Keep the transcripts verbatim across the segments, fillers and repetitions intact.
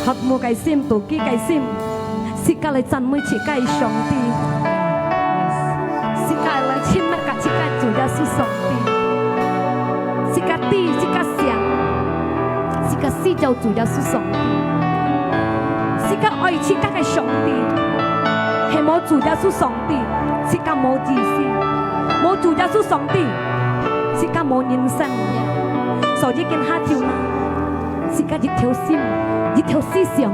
渴慕个心，妒忌个心，自家來讚美自家个上帝，自家來親密甲自家个主耶穌上帝，自家知，自家想，自家需要主耶穌上帝，自家愛自家个上帝，係無主耶穌上帝，自家無意思，無主耶穌上帝，自家無人生。所以今下晝呢， 自家一條心，一條思想，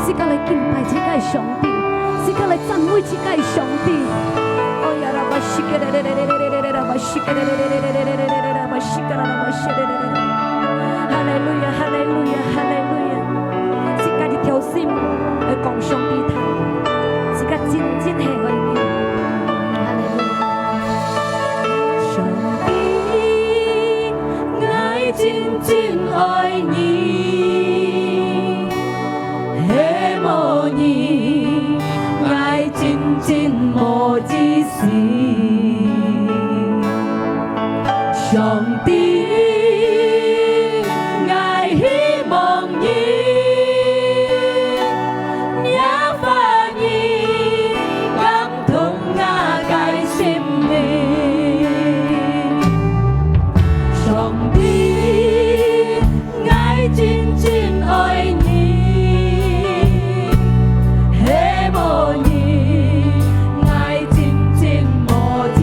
自家來敬拜自家个上帝，自家來讚美自家个上帝。哎呀，拉巴西格拉拉拉拉拉拉拉拉巴西格拉拉拉拉拉拉拉拉巴西格拉拉巴西格拉拉拉。哈利路亞，哈利路亞，哈利路亞！自家一條心來講上帝聽，自家真真係愛你。哈利路亞。上帝， 𠊎真真愛你，係無你，𠊎真真無意思。上帝，𠊎希望你，若發 感動𠊎个心靈。上帝，𠊎真真愛你，係無你，𠊎真真無意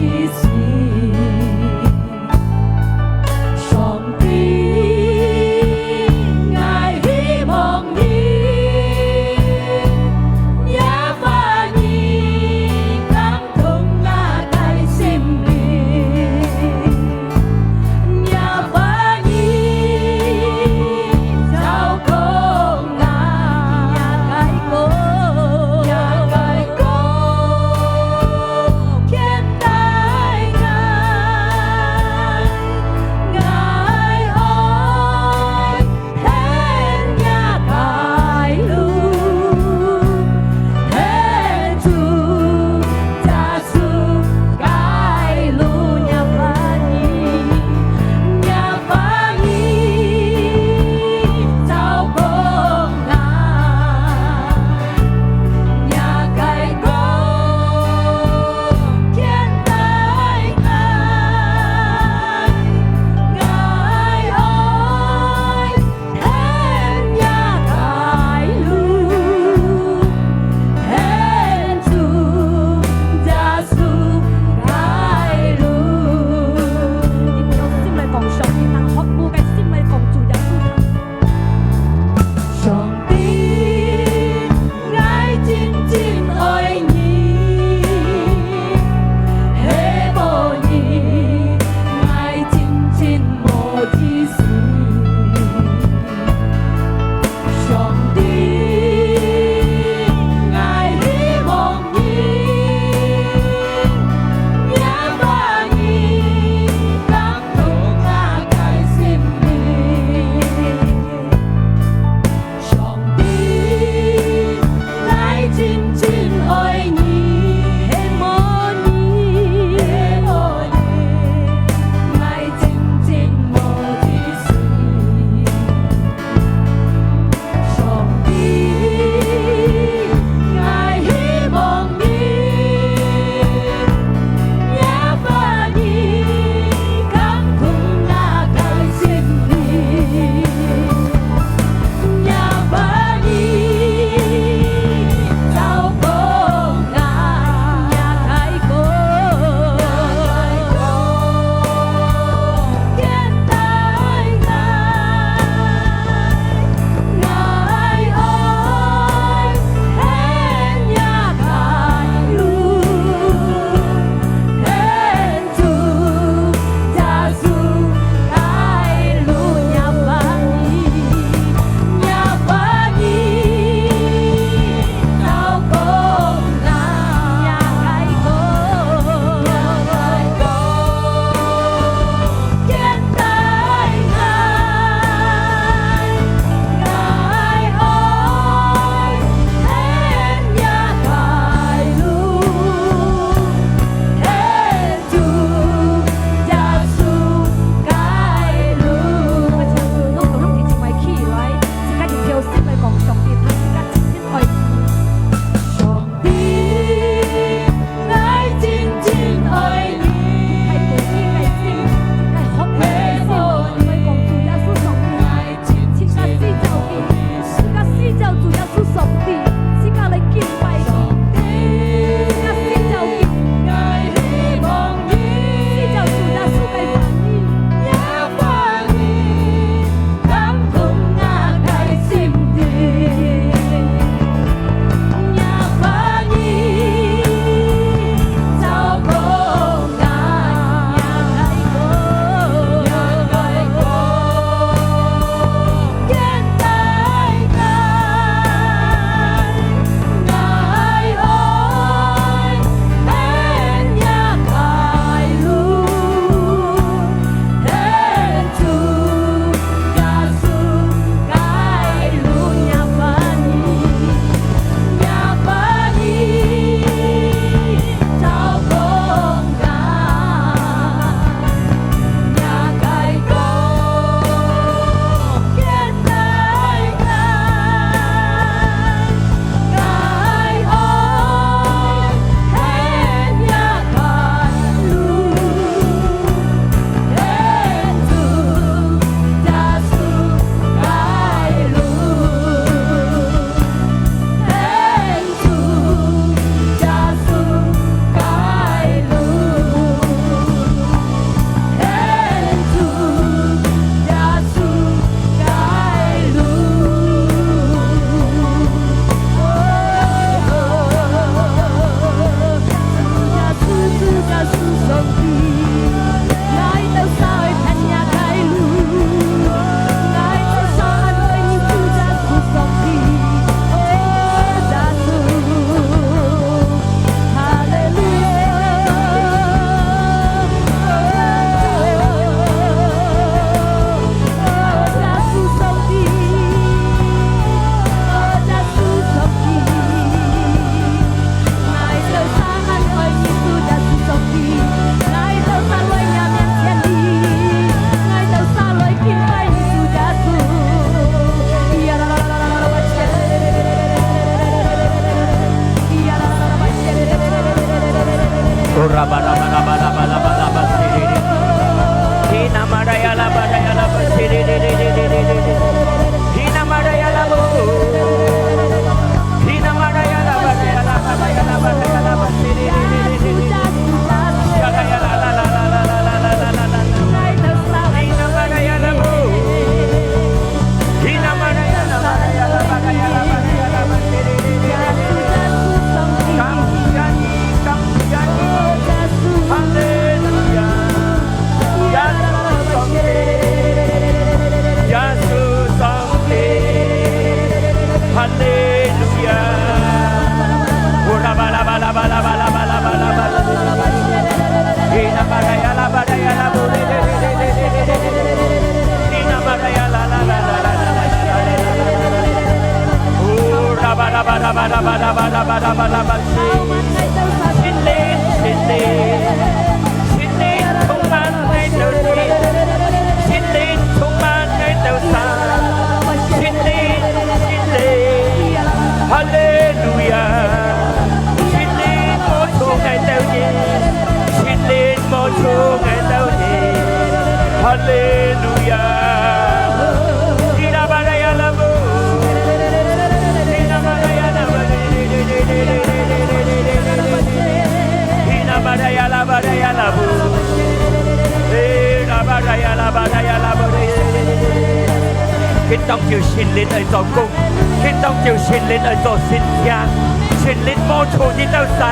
哈利路亞！聖靈，聖靈，聖靈充滿𠊎兜心，聖靈充滿𠊎兜心，聖靈，聖靈，哈利路亞！聖靈充滿𠊎兜人，聖靈充滿𠊎兜人，哈利路亞！ 今當晝聖靈來做工，今當晝聖靈來做神蹟，聖靈摸觸你兜儕，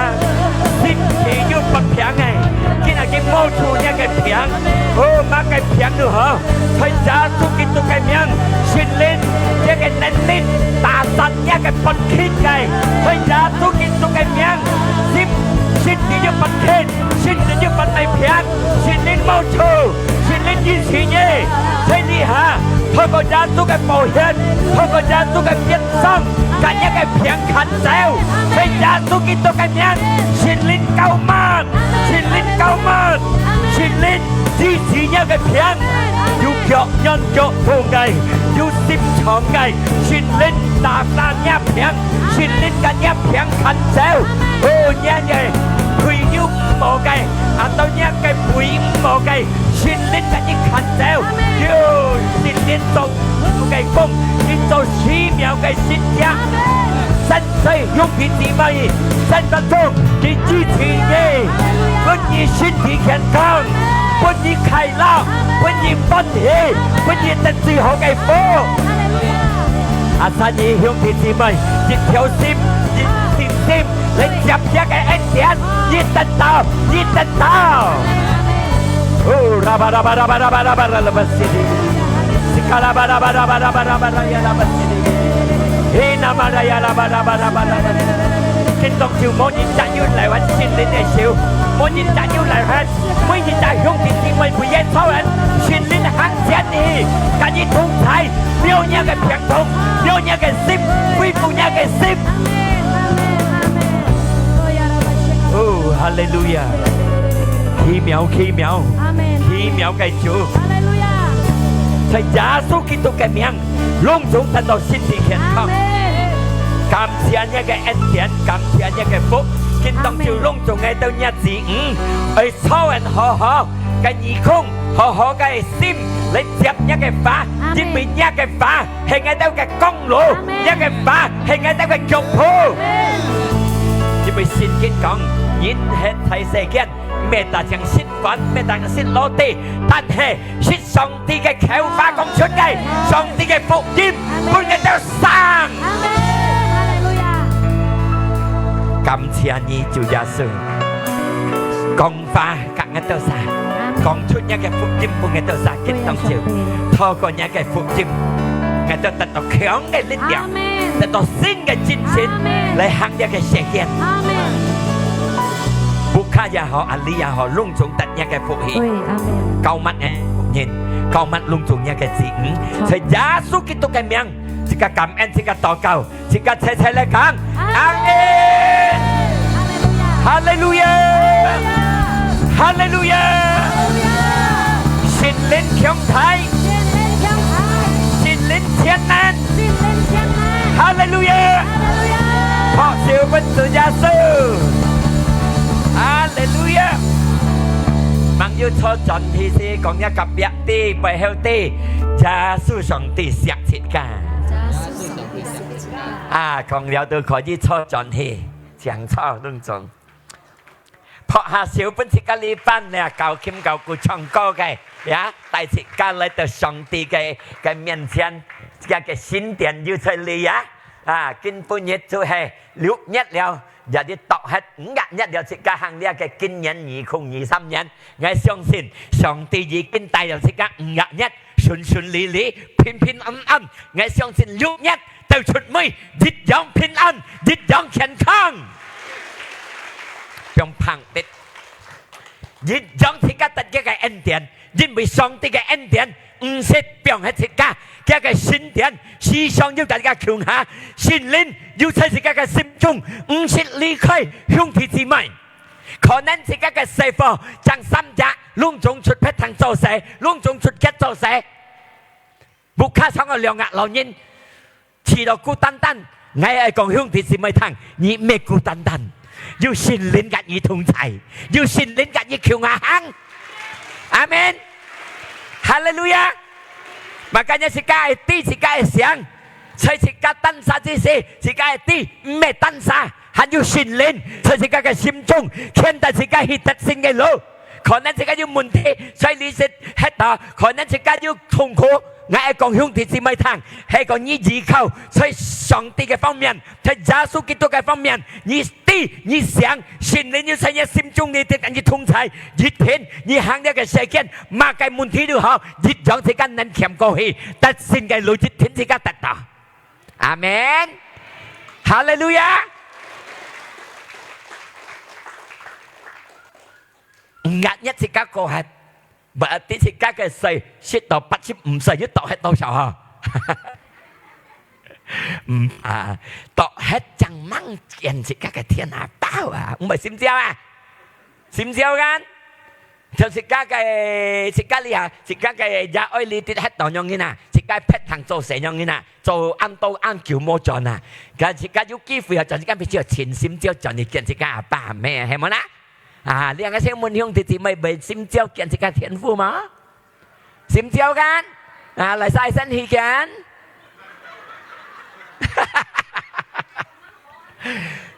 身體有發病个，今日佢摸觸若个病，哦，麼个病都好，在耶穌基督个名，聖靈這个能力打散若个發病个，在耶穌基督个名，身，身體有發病，身體有發病，聖靈摸觸，聖靈醫治你，在這下，透過耶穌个寶血，透過耶穌个鞭傷，將若个病趕走，在耶穌基督个名，聖靈膏抹，聖靈膏抹，聖靈醫治若个病，有腳軟腳痛个，有心腸个，聖靈打散若病，聖靈將若病趕走。哦，若个腿有毋好个，啊，到若个背毋好个，聖靈將你趕走。有聖靈做个工，你做奇妙个神蹟。神在兄弟姊妹，神當中，佢醫治你，分你身體健康，分你快樂，分你歡喜，分你得最好个福。啊，所以兄弟姊妹，一條心，一信心，來接這个恩典，你得到，你得到。哦，啦吧啦吧啦吧啦吧啦吧啦吧，西卡啦吧啦吧啦吧啦吧啦吧啦呀啦吧，西卡啦吧啦呀啦吧啦吧啦吧啦吧。今當晝無人再有來還聖靈个手，無人再有來還，每日在兄弟姊妹為耶穌人，聖靈行前你，跟你同在，不要若个病痛，不要若个心，恢復若个心。哦，哈利路亞！奇妙，奇妙，阿們。奇妙个主。哈利路亞！在耶穌基督个名，攏總得到身體健康。阿們。感謝若个恩典，感謝若个福，今當晝攏總愛到若子女，愛操練好好个耳空，好好个心來接若个話，阿們。因為若个話 係𠊎兜个光路，阿們。若个話係𠊎兜个腳步。阿們。因為聖經講，人係在世間，毋係單淨食飯，毋係單淨食roti，但係食上帝个口話講出个，阿們。上帝个福音，阿們。分𠊎兜生。阿們。哈利路亞。感謝你，主耶穌。講 話，甲𠊎兜儕，阿們。講出若个福音分𠊎兜儕，今當晝，透過若个福音，𠊎兜得到強个力量，阿們。得到新个精神，阿們。來行這个世間。阿們。Buka也好，Ali也好，攏總得若个福氣。對，阿們。膏抹个人，膏抹攏總若个子女，好。在耶穌基督个名，自家感恩，自家禱告。 自家齊齊來講，阿們。阿們。哈利路亞！哈利路亞！哈利路亞！聖靈強大！聖靈強大！聖靈全能！聖靈全能！哈利路亞！哈利路亞！拍手分主耶穌！哈利路亞！坐轉去時，講若隔壁知，背後知，耶穌上帝惜自家。啊，講了都可以坐轉去，請坐，攏總。拍下手分自家禮拜呢，教琴教鼓唱歌个，呀，帶自家來到上帝个，个面前，這个神殿又在這呀。啊，今晡日就係六月了，也就到忒五月了，自家行這个今年二空二三年。 𠊎相信上帝已經帶領自家五月日順順利利、平平安安。𠊎相信六月到出尾一樣平安，一樣健康。放旁邊，一樣自家得著个恩典，因為上帝个恩典毋識放忒自家。佢个神殿時常有在自家共下，聖靈有在自家个心中，毋識離開兄弟姊妹。 可能自家个細伙正三隻，攏總出別堂做事，攏總出國做事。屋下淨有兩隻老人，試著孤單單。𠊎愛講兄弟姊妹聽，你毋係孤單單，有聖靈佮你同在，有聖靈佮你共下行。阿門。哈利路亞。Makanya自家愛知，自家愛醒，在自家單儕之時，自家愛知，毋係單儕。 還有聖靈在自家个心中，牽帶自家去得勝个路。可能自家有問題，在這歇到，可能自家有痛苦。𠊎愛講兄弟姊妹聽，係講你依靠在上帝个方面，在耶穌基督个方面，你知，你想，聖靈有在你心中，你得佮你同在，一天你行這个世間，麼个問題都好，一樣自家能扛過去，得勝个路一天自家得到。 阿門。哈利路亞。五月日自家過忒，毋知自家个歲食到八十五歲，又到忒多少哈？嗯啊，到忒正吂見自家个天下寶啊，毋係心焦啊？心焦kan？ 就自家个，自家這下，自家个也愛理得忒多樣人啊，自家別堂做細樣人啊，做恁多恁久無轉啊。該自家有機會啊，轉自家比較盡心焦轉去見自家阿爸阿姆，係無啦？啊，你恁樣先問兄弟姊妹，會心焦見自家天父無？心焦kan？啊，來，晒身去見。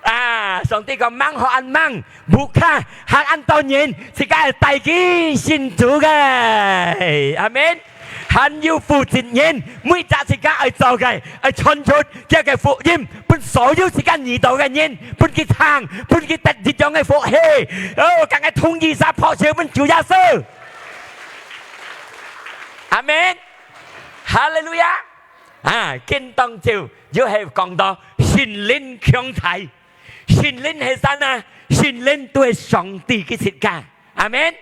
啊，上帝講：「吂好恁吂，屋下還恁多人，自家愛帶佢信主个。」阿門。還有負責人，每隻自家愛做个，愛傳出佢个福音，分所有自家遇到个人，分佢聽，分佢得一樣个福氣。哦，敢愛同意儕拍手分主耶穌。阿門。哈利路亞。啊，今當晝又係講到聖靈強大。 聖靈係神啊，聖靈都係上帝佢自家。阿門。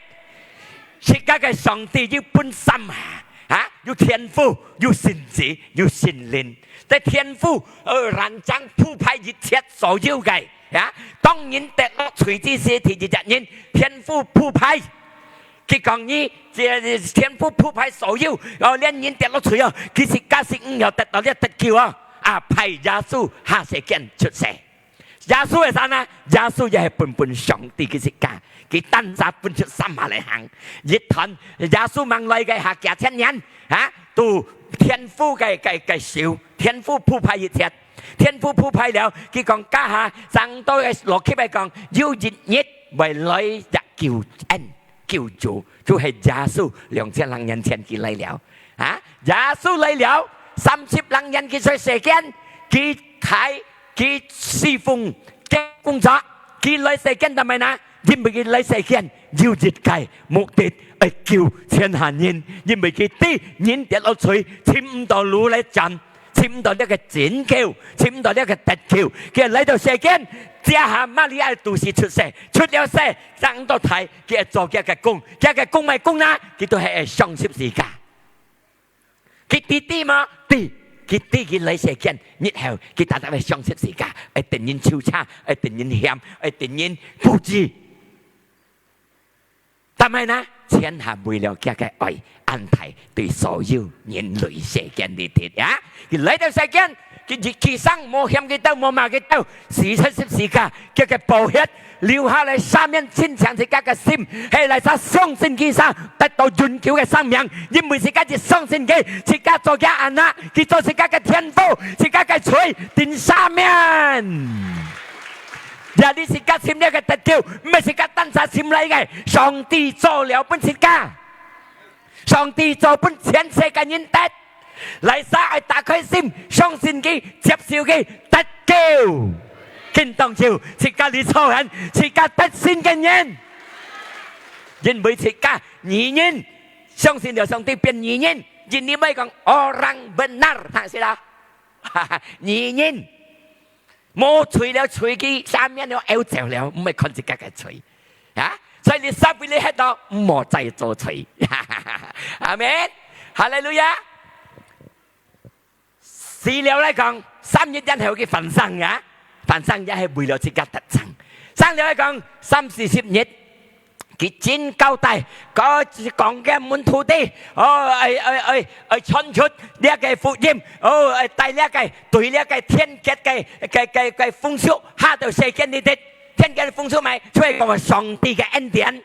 自家个上帝有分三下，啊，有天父，有聖子，有聖靈。在天父，呃，完整鋪排一切所有个，啊，當人跌落罪之時，第一隻人，天父鋪排。佢講你，這天父鋪排所有，哦，連人跌落罪哦，佢自家係毋曉得到這得救哦，啊，派耶穌下世間出世。 耶穌係神啊，耶穌也係本本上帝佢自家，佢單儕分出三下來行。一段耶穌吂來个下幾千年，啊，都天父个，个，个手，天父鋪排一切，天父鋪排了，佢講：「家下正多个邏輯來講，有一日會來一救恩。」 救主，就係耶穌兩千零年前佢來了。啊，耶穌來了，三十零年佢在世間，佢大，佢侍奉，佢工作，佢來世間做麼个呢？因為佢來世間有一个目的，愛救天下人，因為佢知人跌落罪，尋毋到路來轉。 尋毋到這个拯救，尋毋到這个得救。佢來到世間，這下馬利亞肚屎出世，出了世，生到大，佢愛做佢个工，佢个工麼个工呢？佢都係愛上十字架。佢知知無？知，佢知佢來世間，日後佢特特愛上十字架，愛等人抽查，愛等人嫌，愛等人不治。但係呢，全係為了佢个愛恁大對所有人類世間裡頭啊。佢來到世間，佢，佢，佢生無嫌佢兜，無罵佢兜，死在十字架，佢个寶血流下來，赦免清淨自家个心，係來儕相信佢儕得到永久个生命，因為自家一相信佢，自家做佢anak，佢做自家个天父，自家个罪定赦免。 呀，你自家尋這个得救，毋係自家單儕尋來个，上帝做了分自家，上帝做分全世界人得。來儕愛打開心，相信佢，接受佢，得救。今當就自家這坐等，自家得勝个人，因為自家義人，相信了上帝變義人，印尼話講orang benar，聽識啦？義人。 無罪了，罪佢赦免了，摎走了，毋會看自家个罪。啊？所以你煞尾你歇到，毋好再做罪。阿門。哈利路亞。死了來講，三日以後佢翻生啊，翻生也係為了自家得勝。生了來講，三四十日， 佢真交代，佢講个門徒弟，哦，愛，愛，愛，愛傳出這个福音，哦，愛帶這个，對這个天國个，个，个，个豐收，下到世間裡頭，天國个豐收嘛，就係講上帝个恩典，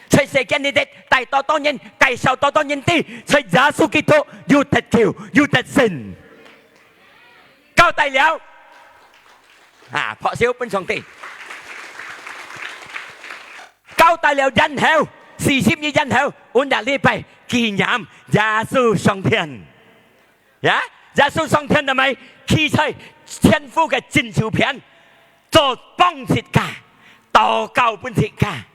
在世間裡頭，帶多多人，介紹多多人知，在耶穌基督有得救，有得勝。交代了，啊，拍手分上帝。 交代了以後，四十日以後，有一禮拜紀念耶穌升天。呀，耶穌升天了無？企在天父个正手片，做幫自家，禱告分自家。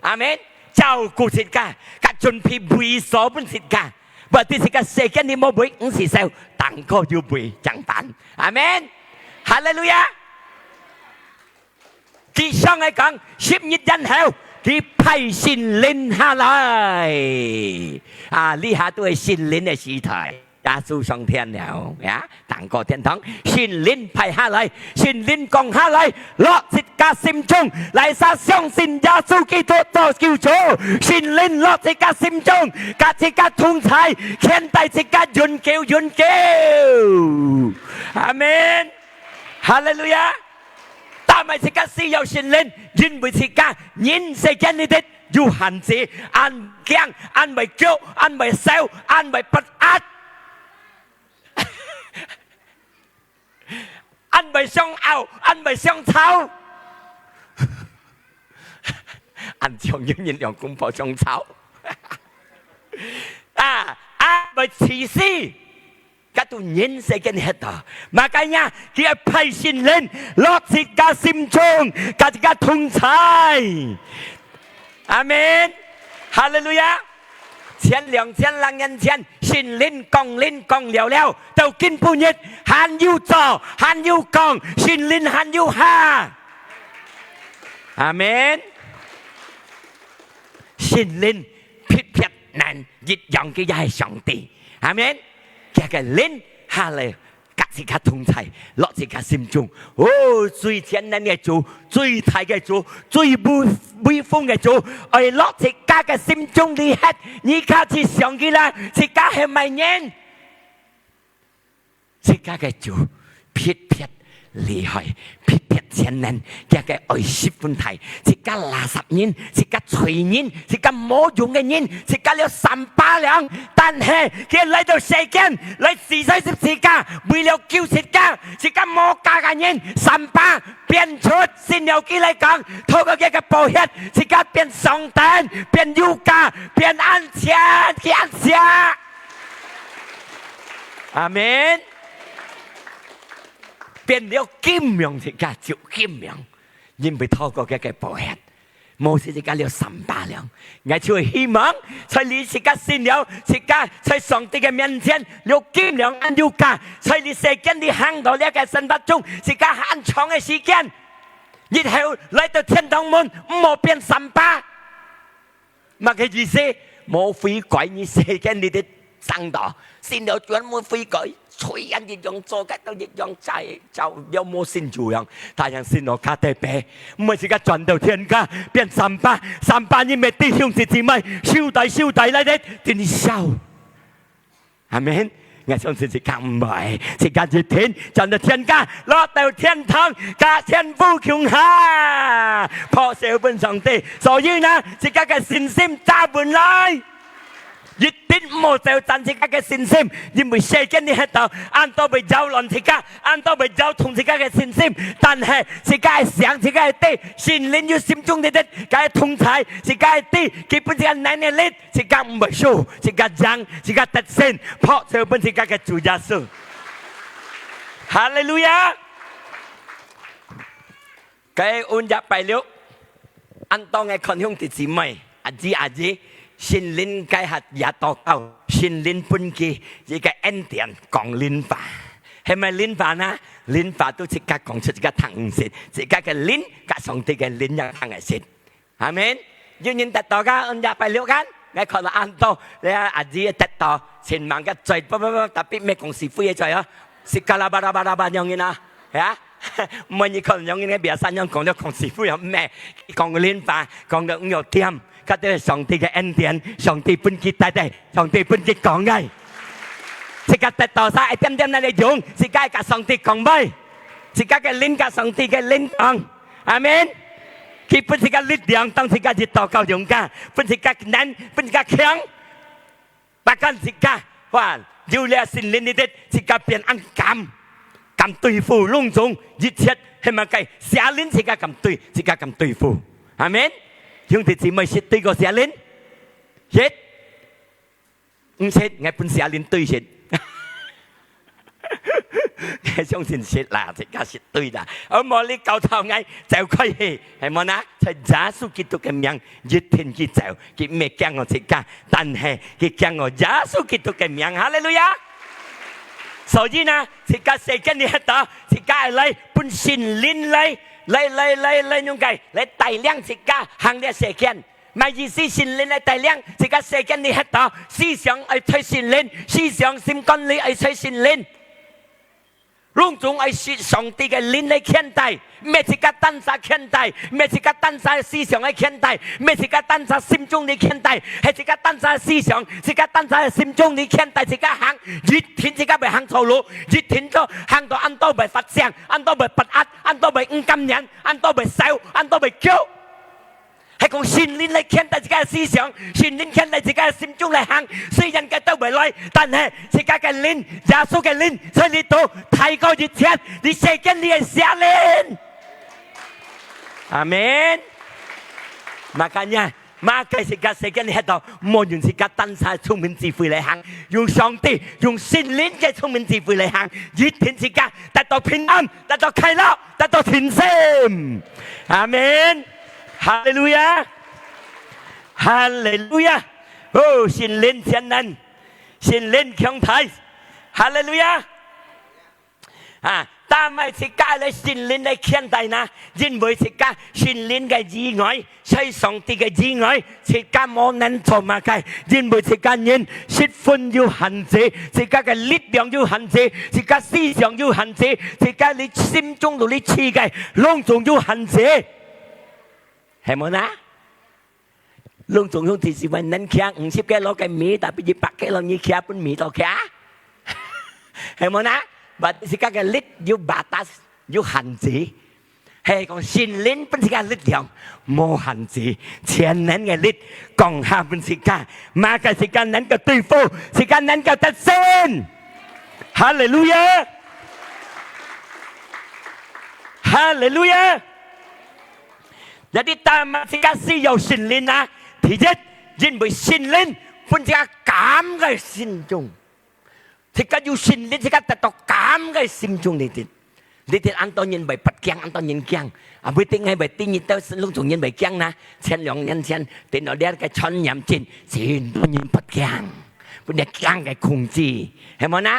阿門。照顧自家，佮準備位所分自家。Berarti自家世間裡無位，毋使愁，當過有位正辦。阿門。哈利路亞。 佢上來講，十日以後，佢派聖靈下來。啊，這下都係聖靈个時代，耶穌升天了，呀，當過天堂，聖靈派下來，聖靈降下來，落自家心中，來儕相信耶穌基督做救主，聖靈落自家心中，佮自家同在，牽帶自家永久永久。阿門。哈利路亞。 但係自家需要聖靈，因為自家人世間裡頭有限制，恁驚，恁會噭，恁會愁，恁會不安，恁會相拗，恁會相吵，恁像有人兩公婆相吵，啊，恁會自私。 該都人世間歇到，makanya佢愛派聖靈落自家心中，佮自家同在。阿門。哈利路亞。前兩千零年前，聖靈降臨降了了，到今晡日還有做，還有降，聖靈還有下。阿門。聖靈別別 難，一樣个也係上帝。阿門。佢个靈下來，佮自家同在，落自家心中。哦，最全能个主，最大个主，最威，威風个主，愛落自家个心中裡歇。你家己想起來，自家係麼人？ 自家个主，別別厲害，別別全能，佢个愛十分大，自家垃圾人，自家罪人，自家無用个人，自家了三巴了，但係佢來到世間，來死在十字架，為了救自家，自家無價个人，三巴變出，信了佢來講，透過佢个寶血，自家變上等，變有價，變恁全，佢恁惜。 阿門。變了金樣，自家就金樣，因為透過佢个寶血，無使自家了三巴了。𠊎就希望，在你自家信了，自家在上帝个面前，了金樣恁有價，在你世間裡行到這个生活中，自家還長个時間，日後來到天堂門，毋好變三巴。 麼个意思？無悔改你世間裡个生到，信了專門悔改，雖然一樣做，該都一樣在，照了無信主樣，但係信了較特別，毋係自家轉到天家，變三百，三百人个弟兄姊妹，手帶手帶來个，真笑。阿門。𠊎相信自家毋會，自家一定轉到天家，落到天堂，甲天父共下，拍手分上帝。所以呢，自家个信心打穩來。 一定莫走轉自家个信心，因為世間裡歇到，恁多會擾亂自家，恁多會擾動自家个信心。但係自家个想，自家个地，聖靈有心中裡个，該同在，自家个地，佢分自家能力，自家毋會輸，自家贏，自家得勝，拍手分自家个主耶穌。哈利路亞！ 該恩典拜六，恁多个看兄弟姊妹，阿姊阿姨，聖靈該下也禱告，聖靈分佢一个恩典講靈話。係毋係靈話呢？靈話都自家講出，自家聽毋識，自家个靈甲上帝个靈也聽會識。阿門。有人得到个，恩典拜六个，𠊎看到恁多，你阿姊得到，千萬个罪，不不不，tapi毋係講是非个罪哦，是卡拉巴拉巴拉巴樣人啊，係啊。 毋係你看樣个biasa樣講了講是非啊，毋係，講靈話，講到毋要點，該都係上帝个恩典，上帝分佢帶个，上帝分佢講个。自家得到啥，一點點來用，自家甲上帝講話，自家个靈甲上帝个靈講。阿門。佢分自家力量，當自家一禱告勇敢，分自家能，分自家強。 Bahkan自家，哇，有了聖靈裡底，自家變恁敢，敢對付攏總一切，係麼个邪靈自家敢對，自家敢對付。阿門。兄弟姊妹，識對過邪靈？識？毋識，𠊎分邪靈對識。 𠊎相信識啦，自家識對啦。哦，無你教導𠊎走開去，係無呢？在耶穌基督个名，一定去走，佢毋係驚我自家，但係佢驚我耶穌基督个名。哈利路亞！所以呢，自家世間裡歇到，自家愛來分聖靈來，來來來來，用个來帶領自家行這世間。 麼意思？聖靈來帶領，自家世間裡歇到，思想愛在聖靈，思想心肝裡愛在聖靈。攏總愛係上帝个靈來牽帶，毋係自家單儕牽帶，毋係自家單儕思想來牽帶，毋係自家單儕心中裡牽帶，係自家單儕思想，自家單儕心中裡牽帶，自家行，一定自家會行錯路，一定都行到恁多會發生，恁多會不安，恁多會毋甘願，恁多會愁，恁多會噭。 係講聖靈來牽帶自家个思想，聖靈牽帶自家个心中來行。雖然佢兜會來，但係自家个靈，耶穌个靈，在裡肚大過一切，你世間裡个邪靈。阿門。Makanya，麼个自家世間裡歇到，莫用自家單儕聰明智慧來行，用上帝，用聖靈个聰明智慧來行，一定自家得到平安，得到快樂， 得到信心。阿門。哈利路亞。哈利路亞。哦，聖靈全能，聖靈強大。哈利路亞。啊，但係自家个聖靈來牽帶呢，因為自家聖靈个以外， 在上帝个以外，自家無能做麼个，因為自家人十分有限制，自家个力量有限制，自家思想有限制，自家你心中肚裡起个，攏總有限制。係無呢？攏總用自己个能擎五十kilo个米，tapi一百kilo你擎分米到擎？係無呢？Berarti自家个力有batas，有限制。 係講聖靈分自家力量，無限制，全能个力，降下分自家，麼个自家能夠對付，自家能夠得勝。哈利路亞！哈利路亞！Jadi，但係自家需要聖靈啊，第一，因為聖靈分自家敢个心中。 自家有聖靈，自家得到敢个心中裡底。裡底恁多人會發驚，恁多人驚。啊，毋一定係會第二到攏總人會驚啦。前兩年前，聽到這个傳染症，真多人發驚，分這驚个控制，係無呢？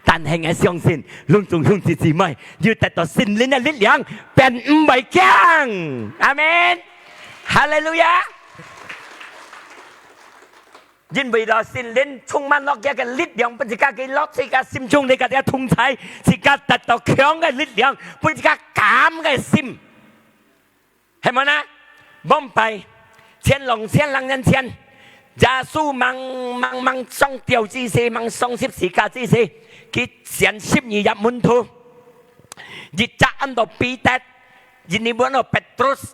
但係𠊎相信，攏總兄弟姊妹，有得到聖靈个力量，便毋會驚。阿門。哈利路亞。因為了聖靈充滿落佢个力量，分自家佢落自家心中，你个這同在，自家得到強个力量，分自家敢个心，係無呢？往擺，千兩千兩年前，耶穌吂吂吂上吊之時，吂上十字架之時，佢選十二隻門徒，一隻安到彼得，一隻安到Petrus，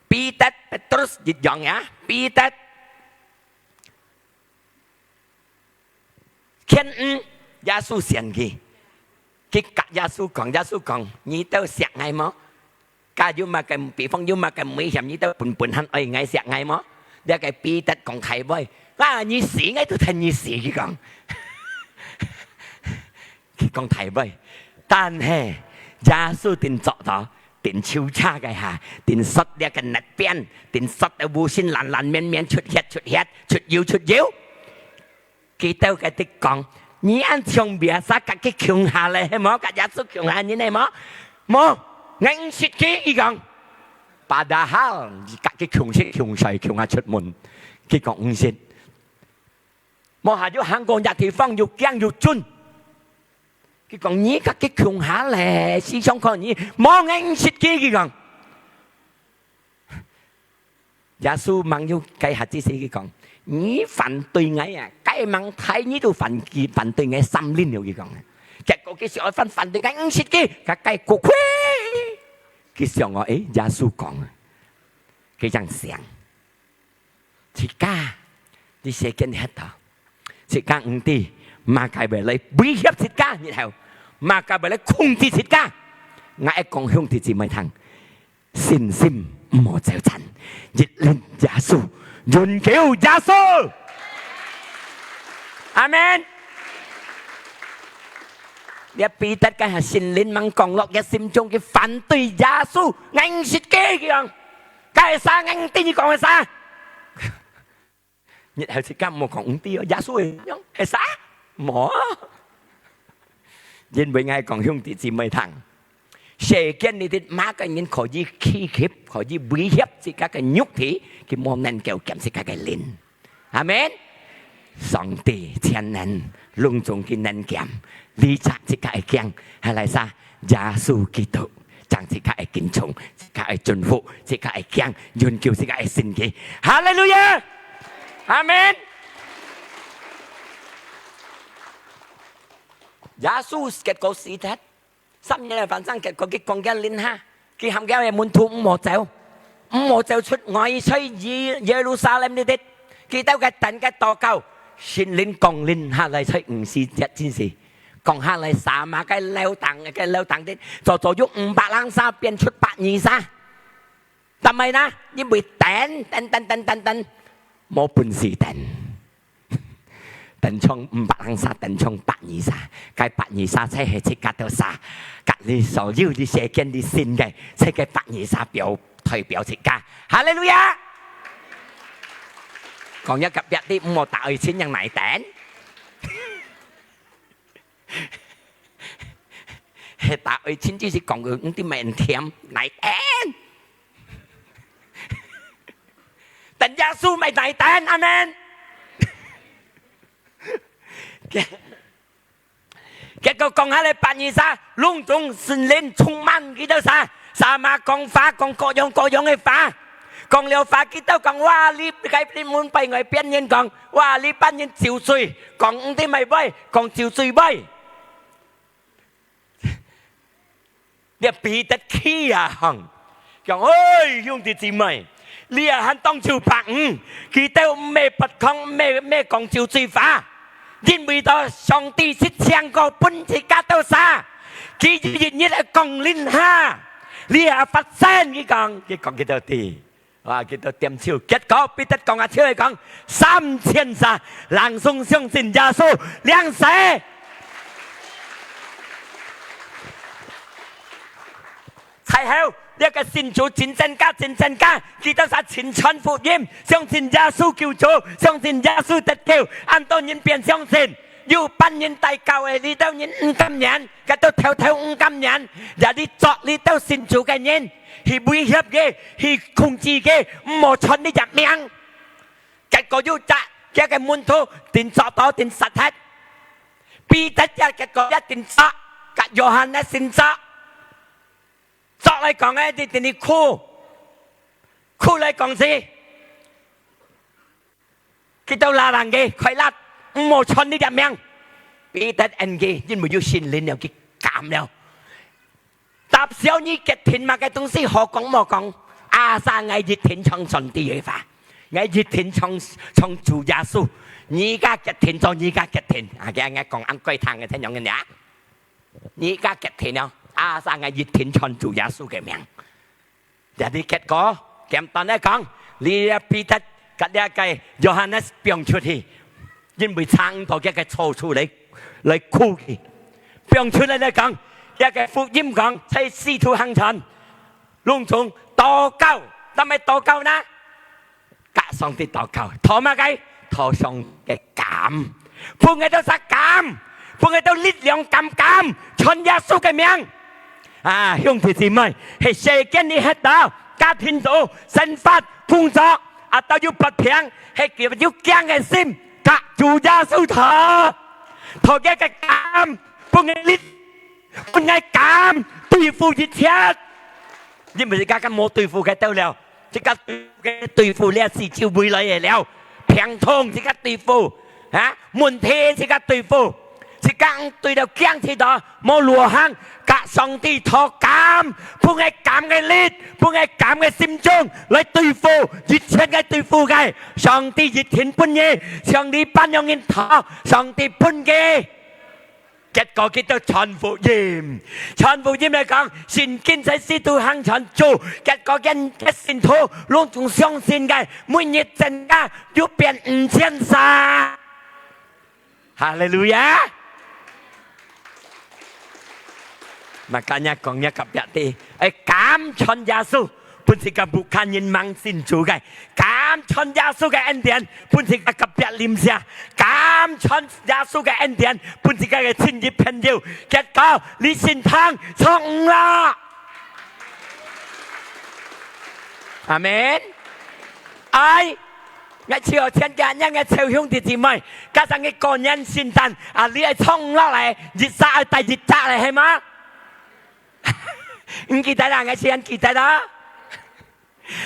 彼得、Petrus一樣呀，彼得。 牽，嗯，耶穌選佢，佢甲耶穌講，耶穌講：「你兜惜𠊎無？」假如麼个，比方有麼个危險，你兜本本還愛𠊎惜𠊎無？這个彼得講大話：「啊，你死，𠊎都跈你死。」佢講，佢講大話，但係耶穌定做到， 定手車个下，定摔這个竻邊，定摔到烏心爛爛綿綿，出血出血，出油出油。佢兜个直講：「你恁像biasa甲佢共下咧，係無？甲耶穌共下人係無？」「無，𠊎毋識佢。」佢講。Padahal甲佢共食共睡共下出門，佢講毋識。無下又行過這地方，又驚又顫。 佢講：「你甲佢共下咧，時常看你，無，𠊎毋識佢。」佢講。耶穌吂有該下之時，佢講：「你反對𠊎啊，該吂大你都反，反對𠊎三輪了。」佢講。結果佢想愛反，反對𠊎毋識佢，甲該過去。佢想哦，誒，耶穌講啊，佢正想。 自家，你世間歇到，自家毋知麼个會來威脅自家，然後麼个會來控制自家。𠊎愛講兄弟姊妹聽，信心毋好走散，一輪耶穌，永久耶穌。阿門。這彼得該下聖靈吂降落佢心中，佢反對耶穌，𠊎毋識佢，佢講。 該係啥？𠊎毋知你講个啥。日後自家毋好講毋知哦，耶穌會講係啥？無啊。因為𠊎講兄弟姊妹聽，世間裡底麼个人可以欺欺，可以威脅自家个肉體，佢無能夠兼自家个靈。 阿門。上帝全能，攏總佢能兼，理解自家个驚，還來啥？耶穌基督，正自家个敬重，自家个尊服，自家个驚，永久自家个神奇。哈利路亞！阿門。耶穌結果死忒， 三日个晚上，結果佢講佢鄰下，佢喊佢个門徒毋好走，毋好走出外，在耶，耶路撒冷裡底，佢兜个等个禱告，聖靈降臨下來在五時節之時，降下來撒瑪个樓頂，个樓頂底，早早有五百零儕變出百二儕。但係呢，因為等，等，等，等，等，等，無本事等。 等像五百零儕，等像百二儕，該百二儕就係自家兜儕，甲你所有你世間你信个，就係該百二儕表，代表自家。哈利路亞！講一隔壁个，毋好打愛情，讓𠊎等。係打愛情，只係講个，毋知麼人甜，𠊎等。 等耶穌，毋係等，阿門。結，結果降下來百二儕，攏總聖靈充滿佢兜儕，撒瑪講話，講各樣各樣个話。講了話，佢兜講：「哇，你該，你門背外邊人講，哇，你班人酒醉，講毋知麼話，講酒醉話。」 這彼得氣啊，講：「哎，兄弟姊妹，你啊還當晝白五，佢兜毋係發狂，毋係，毋係講酒醉話，因為到上帝係請過分自家兜儕，佢一日來降臨下，你啊發生。」佢講，佢講佢兜知。 哇，佢兜點手，結果彼得講啊，就係講：「三千儕，攏總相信耶穌，領洗。」最後，這个信主真增加，真增加，佢兜儕真傳福音，相信耶穌救主，相信耶穌得救，恁多人變相信。 有班人在教會裡頭人毋甘願，佢兜偷偷毋甘願，也你捉裡頭信主个人，去威脅佢，去控制佢，毋好傳你隻名。結果有隻厥个門徒定著到定殺忒。彼得厥結果也定著，甲約翰也定著。著來講个，你定定苦，苦來講是，佢兜拉人个，快拉，毋好傳你條命。彼得應佢，因為有聖靈了，佢敢了。 搭小你決定麼个東西，好講無講，asal𠊎一定傳上帝个話，𠊎一定傳，傳主耶穌。你家決定做，你家決定。啊，佢恁樣講恁該聽个，聽樣个呀。你家決定了，asal𠊎一定傳主耶穌个名。這裡結果，簡單來講，你這彼得甲這个約翰放出去，因為藏到這个草樹來，來苦佢。放出來來講，這个福音講，在使徒行傳，攏總禱告，但係禱告呢？甲上帝禱告，討麼个？討上帝个敢，分𠊎兜儕敢，分𠊎兜力量敢敢傳耶穌个名。啊，兄弟姊妹，係世間裡歇到，家庭做，生活、工作，啊，都有不平，係佢有驚个心，甲主耶穌討，討佢个敢，分𠊎力 分𠊎敢對付一切。因為自家敢無對付佢兜了，自家對付佢，對付這四周圍來个了，病痛自家對付，啊，問題自家對付，自家對了驚死到無路行，甲上帝討敢，分𠊎敢个力，分𠊎敢个心中來對付一切个對付个。上帝一定分你，上帝般樣人討，上帝分佢。 結果佢兜傳福音，傳福音來講，聖經在使徒行傳做，結果佢个信徒攏總相信个，每日增加有變五千儕。哈利路亞！Makanya講若隔壁个，愛敢傳耶穌，分自家屋下人吂信主个， 敢傳耶穌个恩典，分自家隔壁鄰舍；敢傳耶穌个恩典，分自家个親戚朋友。結果，你聖堂著五落。阿門。哎，𠊎笑天家，若𠊎笑兄弟姊妹，加上你過年聖誕，啊，你愛著五落來，一隻愛帶一隻來，係嗎？你記得啦，𠊎先記得啦。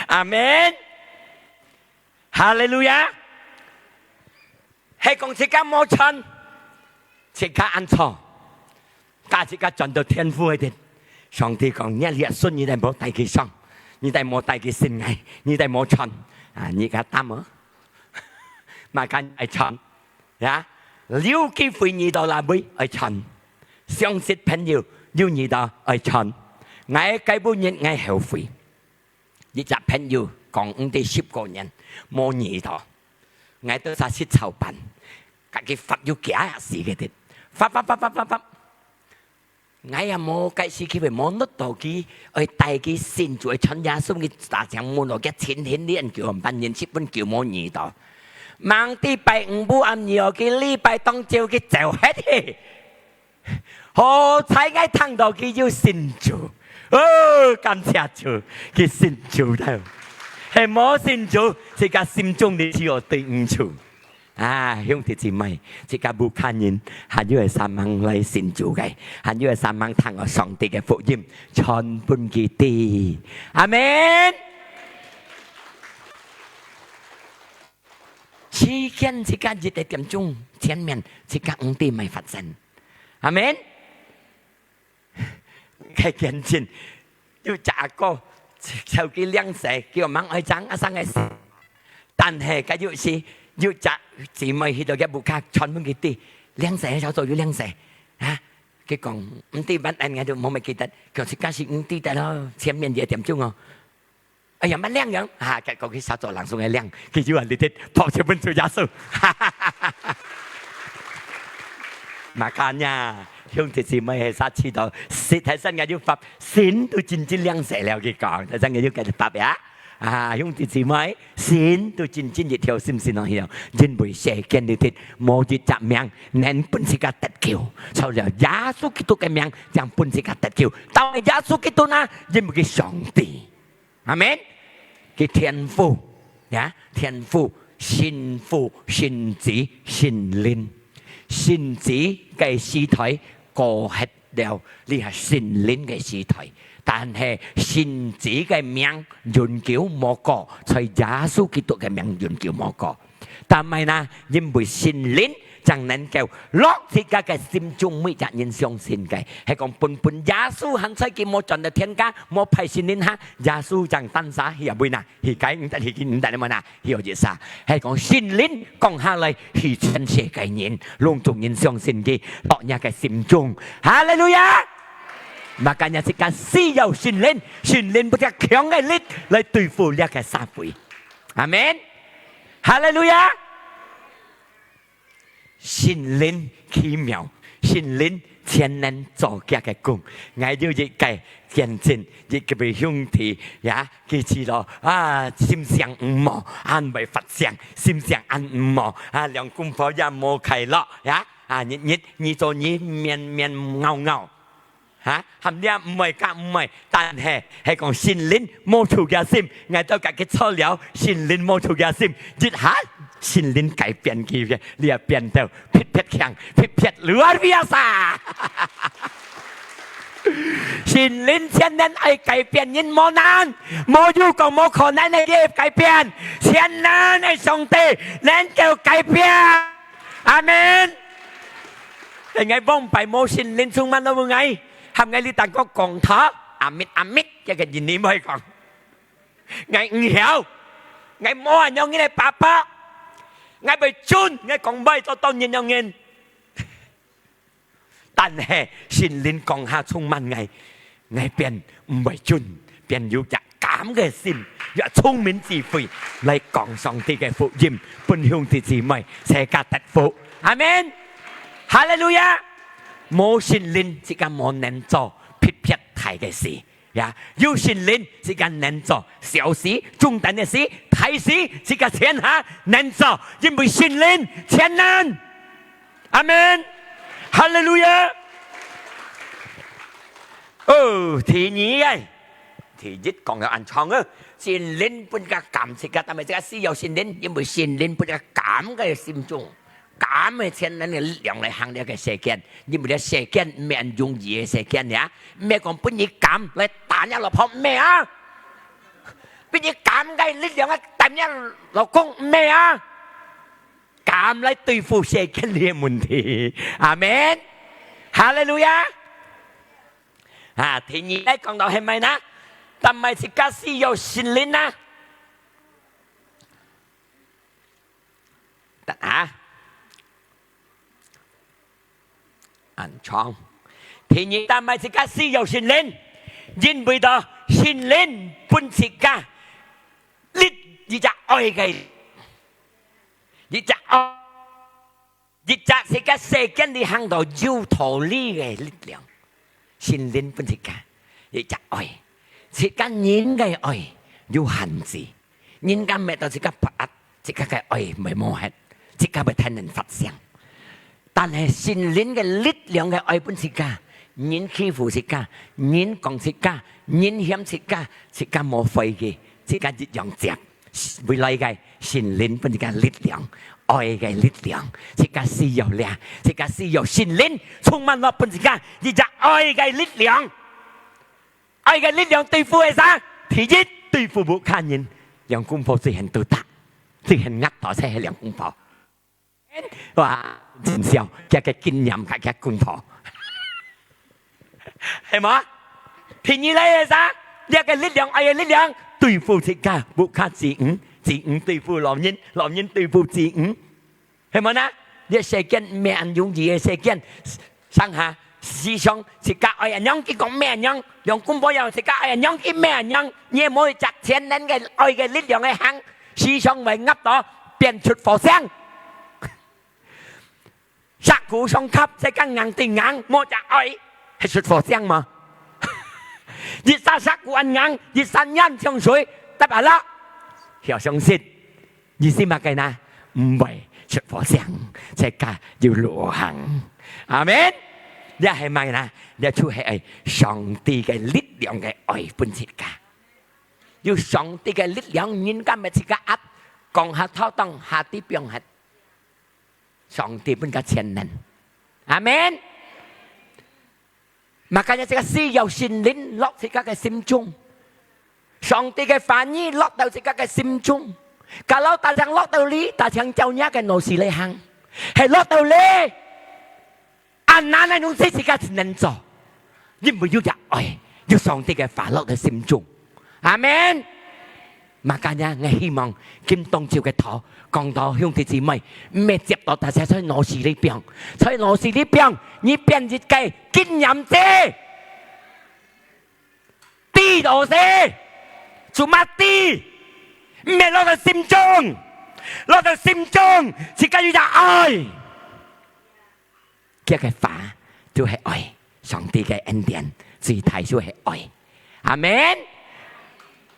阿門。 哈利路亞！係講自家無傳，自家恁錯，甲自家轉到天父該地。上帝講：「你這孫，你兜無帶佢上，你兜無帶佢信𠊎，你兜無傳。」啊，你个擔哦，嘛敢愛傳呀？留機會你到哪位愛傳？相識朋友，有你到愛傳。𠊎該晡日𠊎後悔。 一隻朋友講，毋知十過年無遇到，𠊎兜儕食草飯，甲佢罰有幾下時个的，罰罰罰罰罰罰。𠊎也無該時機會，無遇到佢，愛帶佢信主，愛傳耶穌，佢打電話問我，佢前天練久，半年十分久無遇到。吂知拜五暗晡暗晡哦，佢禮拜當晝佢走忒去。 好彩𠊎聽到佢有信主，哦，感謝主，佢信主了。係無信主，自家心中裡只有對毋住。啊，兄弟姊妹，自家屋下人，還有會煞猛來信主个，還有會煞猛聽到上帝个福音，傳分佢知。阿門。 時間自家一個點鐘前面，自家毋知麼个發生。阿門。該見證，有隻阿哥，手機鈴聲，叫吂愛爭，啊，生个事。但係該有時，有隻姊妹去到佢屋下，傳分佢知，鈴聲，小組有鈴聲，啊，佢講，毋知，半暗𠊎都無麼記得，佢講自家係毋知得咯，前面一個點鐘哦。 哎呀，麼个鈴樣？啊，結果佢小組人送个鈴，佢就恁樣直接拍手分主耶穌。Makanya，兄弟姊妹，係啥知道，實在上个有法，神都真正領洗了，佢講，在上个有个法呀。啊，兄弟姊妹，神都真正一條心，信仰一條，因為世間裡頭無一隻名能分自家得救，除了耶穌基督个名，正分自家得救。到耶穌基督那，因為佢上帝。 阿門。佢天父，呀，天父，神父、神子、聖靈。神子个時代過忒了，這係聖靈个時代。但係神子个名永久無過，在耶穌基督个名永久無過。但係呢，因為聖靈正能夠落自家个心中，每隻人相信个，係講本本耶穌還在，佢無轉到天家，無派聖靈哈，耶穌正單儕去啊位呢？去該毋得，去毋得麼呢？去一儕，係講聖靈降下來，去全世界人，攏總人相信佢，落若个心中。哈利路亞！Makanya自家需要聖靈，聖靈分自家強个力來對付這个社會。阿門。哈利路亞！聖靈奇妙，聖靈全能做佢个工。𠊎有一个見證，一个兄弟呀，佢試著啊，心想毋好，還會發生，心想還毋好啊，兩公婆也無快樂呀，啊，日日你做你面面咬咬。 哈，喊你毋愛甲毋愛，但係，係講聖靈摸出佢心，𠊎兜甲佢坐了，聖靈摸出佢心，一下，聖靈改變佢个，你也變到別別強，別別luar biasa。聖靈全能愛改變人，無難，無有講無可能个，佢改變，全能个上帝能夠改變。 阿門。𠊎往擺無聖靈充滿了𠊎，喊𠊎哩當个講道，阿密阿密，這个人你毋愛講。𠊎毋曉，𠊎無恁樣个爸爸，𠊎會準，𠊎講會做當然樣人。 但係聖靈降下充滿𠊎，𠊎變毋會準，變有隻敢个心，有聰明智慧來講上帝个福音，分兄弟姊妹自家得福。阿門。哈利路亞！無聖靈，自家無能做別別大个事。 呀，有聖靈，自家能做小事、中等个事、大事，自家全下能做，因為聖靈全能。阿門。哈利路亞。哦，第二个，第一講个恁長啊，聖靈分个感自家，但係自家需要聖靈，因為聖靈分个感个心中。 敢个全能个力量來行這个世間，因為這世間毋係恁容易个世間呀，毋係講分你敢來打你老婆，毋係啊，分你敢个力量來打你老公，毋係啊，敢來對付世間个問題。阿門。哈利路亞。啊，第二个講到係麼个呢？但係自家需要聖靈啊。 得啊。恁長。第二，但係自家需要聖靈，因為到聖靈分自家力，一隻愛个，一隻愛，一隻自家世間裡行到有道理个力量。聖靈分自家一隻愛，自家人个愛有限制。 人家搣到自家發閼，自家个愛會無忒，自家會天天發生。但係聖靈个力量个愛分自家，人欺負自家，人講自家，人嫌自家，自家無悔个，自家一樣接。未來个聖靈分自家力量，愛个力量，自家需要這，自家需要聖靈充滿落分自家一隻愛个力量。 愛个力量對付个啥？第一，對付屋下人，兩公婆最恨都打，最恨閼到就係兩公婆。哇，真笑，佢个經驗，佢个公婆，係無？第二來个啥？這个力量，愛个力量，對付自家屋下子女，子女對付老人，老人對付子女。 係無呢？這世間毋係恁容易个世間，上下時常自家愛恁樣，佢講毋係恁樣，兩公婆又自家愛恁樣，佢毋係恁樣，你無一隻全能个愛个力量个行，時常會閼到變出火星。石牯相磕，自家硬對硬，無隻愛，係出火星嘛？一隻石牯恁硬，一隻人像水，得啊啦，曉相信。 意思麼个呢？毋會出火星，自家有路行。阿門。這係麼个呢？這就係愛上帝个力量个愛分自家。有上帝个力量，人家搣自家閼，講下頭當下地放忒。上帝分佢全能。阿門。Makanya自家需要聖靈落自家个心中，上帝个話語落到自家个心中。Kalau tak像落到這，tak像照若个老師來行，係落到這，恁難个東西自家只能做，因為有隻愛，有上帝个話落到心中。阿門。Makanya𠊎希望今當晝个道，講到兄弟姊妹，毋係接到大家在腦屎裡放，在腦屎裡放，你變一個經驗者，知道些，做麼知？毋係落到心中，落到心中，自家有隻愛。 佢个話就係愛，上帝个恩典最大就係愛。阿門。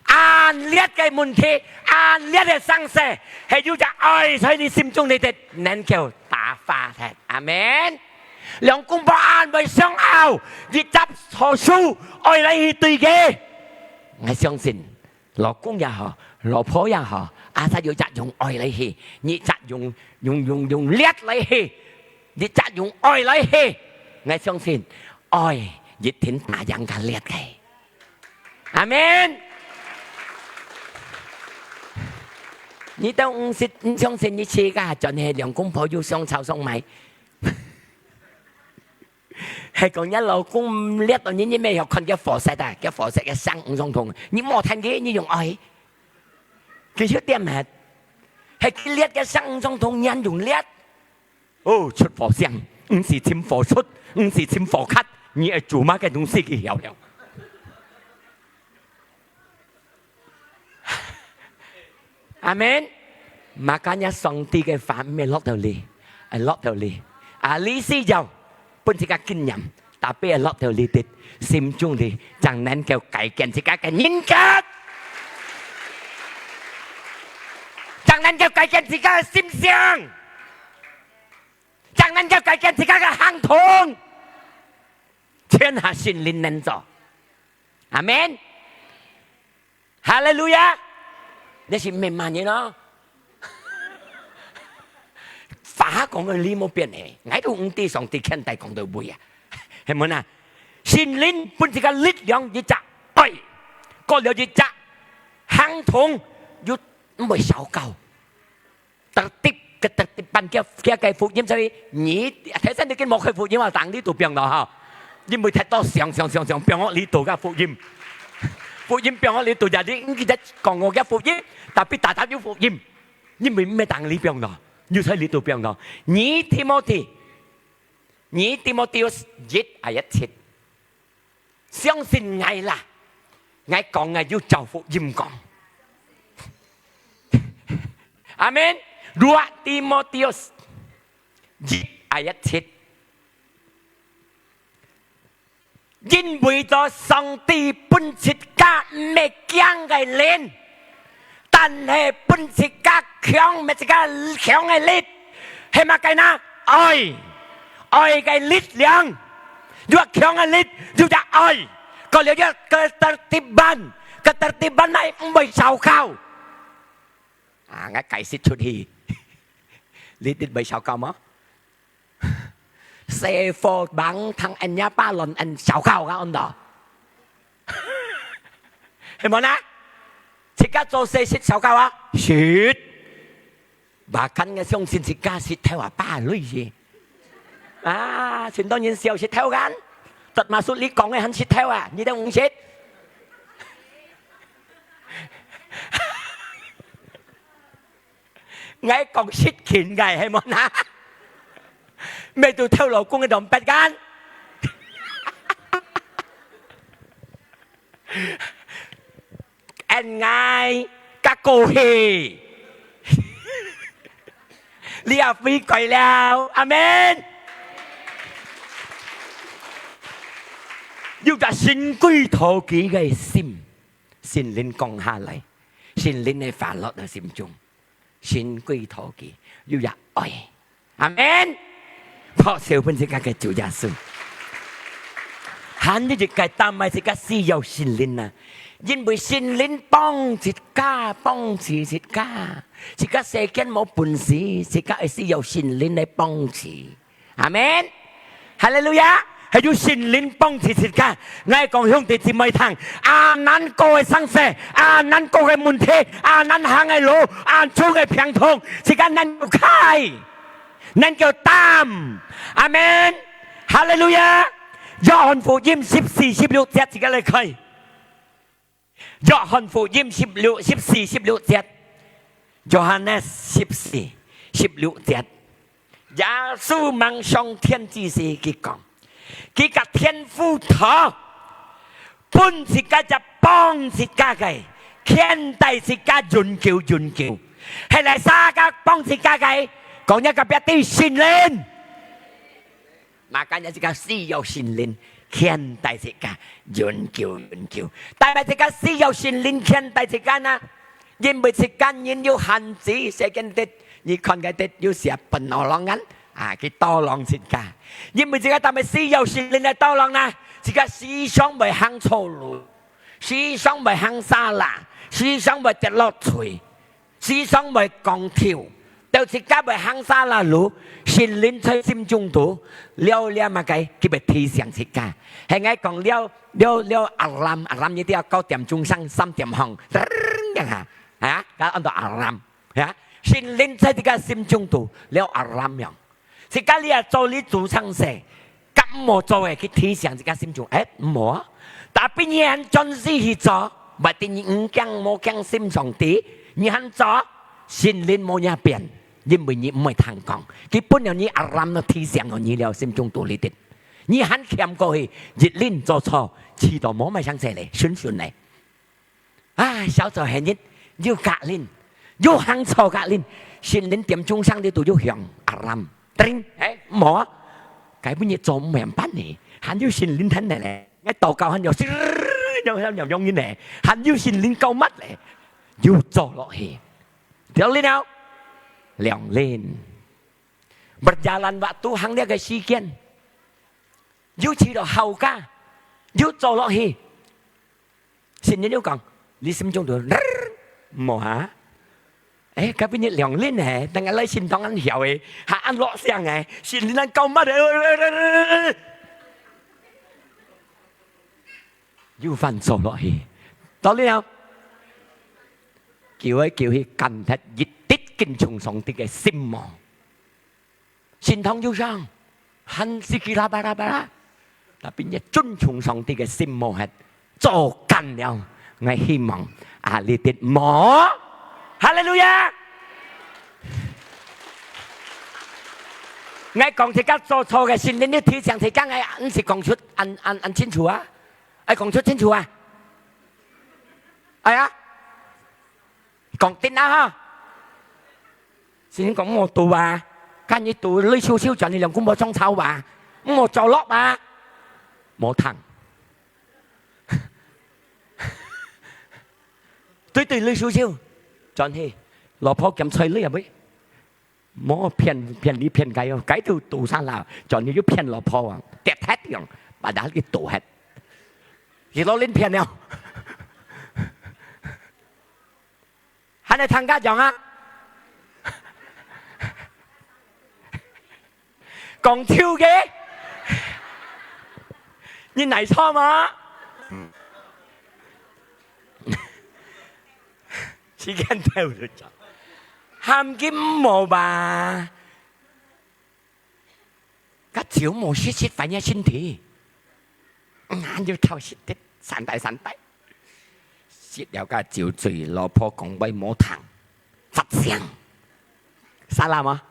恁烈个問題，恁烈个生事，係有隻愛在你心中裡頭，能夠打發忒。阿門。兩公婆恁會相拗，一隻好手愛來去對个。𠊎相信 老公也好，老婆也好，asal有隻用愛來去，你隻用用用用烈來去，你隻用愛來去，𠊎相信愛一定打贏該烈个。阿門。你都毋識，毋相信你自家，轉去兩公婆又相吵相罵。 係講若老公毋烈到你，你乜曉看佢火色啊，佢火色个聲毋相同，你無聽佢，你用愛。佢就點啊，係佢烈个聲毋相同，你還用烈。哦，出火聲，毋使尋火出，毋使尋火剋，你愛做麼个東西佢曉了。 阿門。Makanya上帝个話毋係落到這，係落到這。啊，這需要分自家經驗，tapi係落到這滴，心中裡，正能夠改變自家个人格，正能夠改變自家个心性，正能夠改變自家个行動，全係聖靈能做。阿門。 哈利路亞！這係毋係罵人哦。話講个理無變个，𠊎都毋知上帝牽帶講到尾啊。係無啊？聖靈分自家力量，一隻愛，過了一隻行動，又毋會燒高。 Tertib，ketertiban，佢，佢个福音，所以你，頭先你已經無開福音啊，當你都放咯哈。因為太多想，想，想，想，放落你度个福音。福音放落你度，jadi你記得講我个福音，tapi tetap有福音。因為毋係當你放咯，又在你度放咯。二Timothy，二Timothy一ayat七。 相信𠊎啦，𠊎講个有照福音講。阿門。Dua Timotius一ayat七。因為到上帝分自家毋係驚个靈， 但係分自家強，乜自家強个力，係麼个呢？愛，愛个力量，有強个力，有隻愛，過了一個ketertiban，ketertiban呢毋會燒烤。啊，𠊎解釋出去，你知會燒烤無？ 細火吂聽人家巴論人燒烤啊，安到。係無呢？自家做事識燒烤啊？識。Bahkan𠊎相信自家識透啊，巴類似。啊，全當然笑識透kan。Termasuk你講个還識透啊，你都毋識。𠊎講識勤个，係無呢？乜都偷老公个兩百kan？恩愛个過去，你也悔改了，阿門。有隻神鬼討佢个心，聖靈降下來，聖靈个話落到心中。 神歸討佢，有也愛。阿門。拍手分自家个主耶穌。還有一個，但係自家需要聖靈啊！因為聖靈幫自家，幫助自家，自家世間無本事，自家愛需要聖靈來幫助。阿門。哈利路亞！還有聖靈幫助自家。𠊎講兄弟姊妹聽，恁難過个生死，恁難過个問題，恁難行个路，恁重个病痛，自家能夠開，能夠擔。阿門。哈利路亞！約翰福音十四、十六節，自家來開。 約翰福音十六，十四、十六節，Yohanes十四、十六節，耶穌吂上天之時，佢講，佢甲天父討，分自家隻幫自家个，牽帶自家永久永久。係哪儕个幫自家个？講一个別个聖靈。 Makanya自家需要聖靈牽帶自家永久永久。但係自家需要聖靈牽帶自家呢？因為自家人有限制，世間的，你看个的有時啊，分我浪人啊，佢多浪自家。因為自家但係需要聖靈來多浪呢，自家時常會行錯路，時常會行salah，時常會跌落水。 時常會講丟，到自家會行salah路，聖靈在心中肚，了了麼个，佢會提醒自家。係𠊎講了，了了alarm，alarm一定要九點鐘上三點鐘，叮一下，啊，該安到alarm，啊，聖靈在自家心中肚，了alarm樣。 自家這做這做生事，甲毋好做个，去提醒自家心中，誒，毋好啊。Tapi你還專心去做，berarti你毋驚無驚心上帝，你還做，聖靈無影變，因為你毋會聽講。佢本來你alarm了提醒了你了，心中肚裡底，你還欠過去，一輪做錯，試到無麼个生事咧，順順咧。 啊，小組係日又隔輪，又行錯隔輪，聖靈點鐘聲裡肚又響，alarm，叮，誒，毋好啊！該本日做毋明白呢，還有聖靈聽呢咧，𠊎禱告還有，有有有有呢，還有聖靈告密咧，又做落去，了了了，兩輪。Berjalan waktu行這个時間，又去到好家，又做落去。 聖靈又講，你心中肚，無啊？誒，該本日兩輪誒，等下來聖堂恁曉誒，還恁落聲誒，聖靈恁告密誒，又犯錯落去，到了，叫來叫去，趕忒一滴敬重上帝个心無。 聖堂又上，喊sikila-bala-bala，tapi你尊重上帝个心無忒，做幹了，𠊎希望啊，你得無？哈利路亞！𠊎講自家做錯个，聖靈你提醒自家，𠊎毋使講出恁恁恁清楚啊，愛講出清楚啊！哎呀！ 講定啊哈！聖經講莫賭啊，看你賭累少少，轉去兩公婆裝吵啊，莫走落啊，無聽。對對，累少少，轉去，老婆兼菜累啊喂。 莫騙騙你騙該哦，該就賭上了，轉去又騙老婆啊，跌忒樣，把他給賭忒，佢老人騙了。還來聽家講啊？講笑个，你哪錯嗎？ 時間到了，喊佢毋好吧。該酒無食食，反正身體，嗯，就偷食滴，散呆散呆。食了該酒醉，老婆講話無聽，發聲。Salah嗎？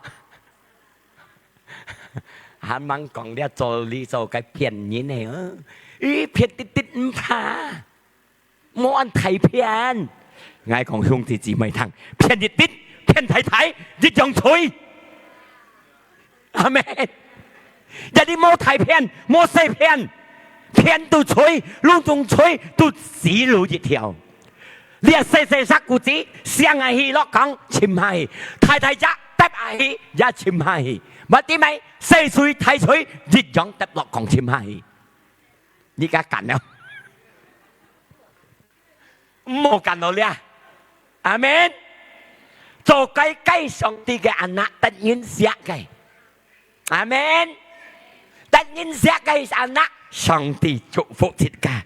還吂講了，做你做該騙人个哦，咦，騙滴滴毋怕。 莫恁大騙。𠊎講兄弟姊妹聽，騙一滴，騙大大，一樣罪。阿門。若你無大騙，無細騙，騙到罪，攏總罪，都死路一條。你啊細細隻故事，想啊喜樂講，沉下去；大大隻，跌下去，也沉下去。Berarti咩？細罪大罪，一樣跌落講沉下去。你敢敢了？毋好干到這。阿門。做該个上帝个anak，得人惜个。阿門。得人惜个anak，上帝祝福自家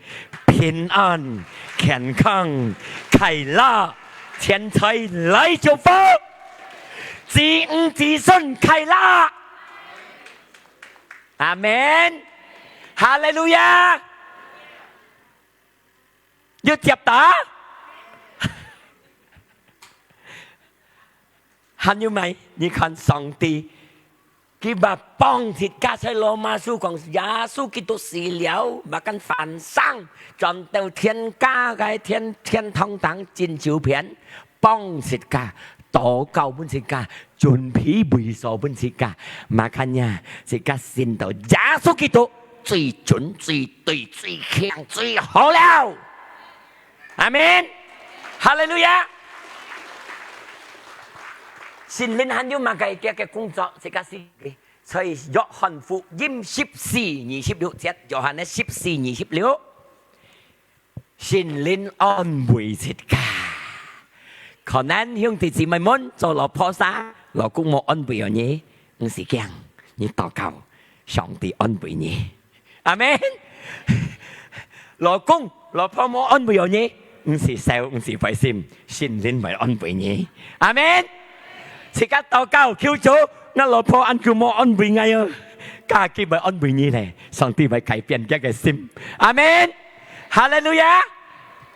平安、健康、快樂，錢財來祝福，子女子孫快樂。阿門。哈利路亞。 有接到？還有無？你看上帝，佢嘛幫自家在羅馬書講，耶穌基督死了，嘛敢翻生，轉到天家个天，天堂頂真久遍，幫自家，禱告分自家， 準備位所分自家。Makanya，自家信到耶穌基督最準、最對、最強、最好了。阿門。哈利路亞。聖靈還有麼个个工作，自家試。所以約翰福音十四二十六節，約翰个十四二十六。 聖靈安慰自家。可能兄弟姊妹們做老婆儕，老公無安慰你，毋使驚，你禱告，上帝安慰你。阿門。老公、老婆無安慰你，毋使愁，毋使灰心，聖靈會安慰你。阿門。自家禱告求主，𠊎老婆恁久無安慰𠊎哦，家己會安慰你咧，上帝會改變佢个心。阿門。 哈利路亞！